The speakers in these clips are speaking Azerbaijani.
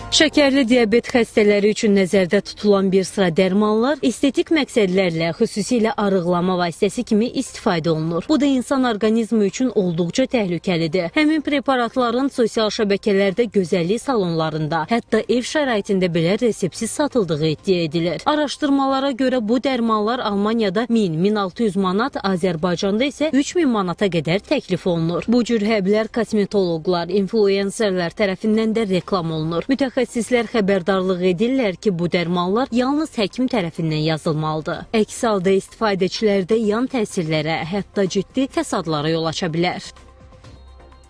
Şəkərli diabet xəstələri üçün nəzərdə tutulan bir sıra dərmanlar estetik məqsədlərlə, xüsusilə arıqlama vasitəsi kimi istifadə olunur. Bu da insan orqanizmi üçün olduqca təhlükəlidir. Həmin preparatların sosial şəbəkələrdə, gözəllik salonlarında, hətta ev şəraitində belə reseptsiz satıldığı iddia edilir. Araşdırmalara görə bu dərmanlar Almaniyada 1000-1600 manat, Azərbaycanda isə 3000 manata qədər təklif olunur. Bu cür həblər kosmetoloqlar, influencerlər tərəfindən də reklam olunur. Mütəxəssislər xəbərdarlıq edirlər ki, bu dərmanlar yalnız həkim tərəfindən yazılmalıdır. Əks halda istifadəçilərdə yan təsirlərə, hətta ciddi fəsadlara yol aça bilər.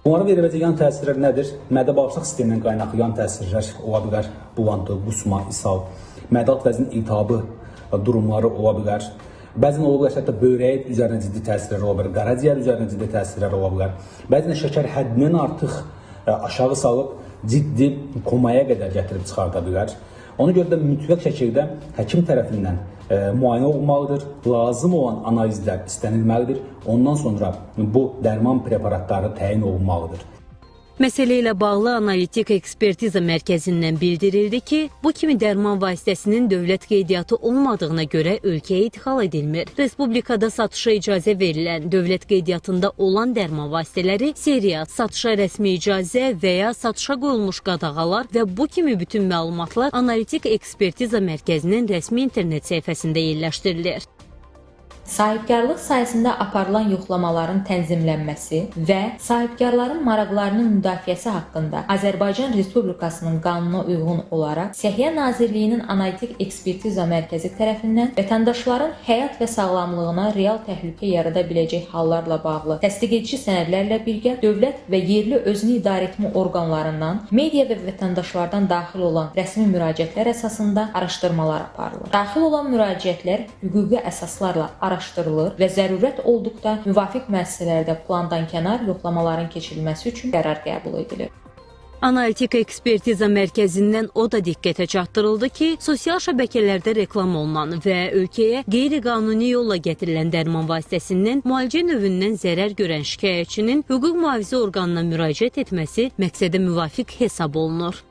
Bunların verə biləcəyi yan təsirlər nədir? Mədə-bağırsaq sistemindən qaynaqlı yan təsirlər ola bilər. Bulantı, qusma, ishal, mədə alt vəzinin iltihabı durumları ola bilər. Bəzən ola bilər, hətta böyrəyin üzərinə ciddi təsirlər ola bilər, qaraciyər üzərinə ciddi təsirlər ola bilər. Bəzən şəkər həddindən artıq aşağı salıb ciddi komaya qədər gətirib çıxarda bilər. Ona görə də mütləq şəkildə həkim tərəfindən müayinə olunmalıdır, lazım olan analizlər istənilməlidir. Ondan sonra bu dərman preparatları təyin olunmalıdır. Məsələ ilə bağlı Analitik Ekspertiza Mərkəzindən bildirildi ki, bu kimi dərman vasitəsinin dövlət qeydiyyatı olmadığına görə ölkəyə idxal edilmir. Respublikada satışa icazə verilən, dövlət qeydiyyatında olan dərman vasitələri seriya, satışa rəsmi icazə və ya satışa qoyulmuş qadağalar və bu kimi bütün məlumatlar Analitik Ekspertiza Mərkəzinin rəsmi internet səhifəsində yerləşdirilir. Sahibkarlıq sahəsində aparılan yoxlamaların tənzimlənməsi və sahibkarların maraqlarının müdafiəsi haqqında Azərbaycan Respublikasının qanununa uyğun olaraq Səhiyyə Nazirliyinin Analitik Ekspertiza Mərkəzi tərəfindən vətəndaşların həyat və sağlamlığına real təhlükə yarada biləcək hallarla bağlı təsdiq edici sənədlərlə birgə dövlət və yerli özünü idarəetmə orqanlarından, media və vətəndaşlardan daxil olan rəsmi müraciətlər əsasında araşdırmalar aparılır. Daxil olan müraciətlər hüquqi əsaslarla araşdırılır və zərurət olduqda müvafiq müəssisələrdə plandan kənar yoxlamaların keçirilməsi üçün qərar qəbul edilir. Analitik Ekspertiza Mərkəzindən o da diqqətə çatdırıldı ki, sosial şəbəkələrdə reklam olunan və ölkəyə qeyri-qanuni yolla gətirilən dərman vasitəsindən müalicə növündən zərər görən şikayətçinin hüquq mühafizə orqanına müraciət etməsi məqsədə müvafiq hesab olunur.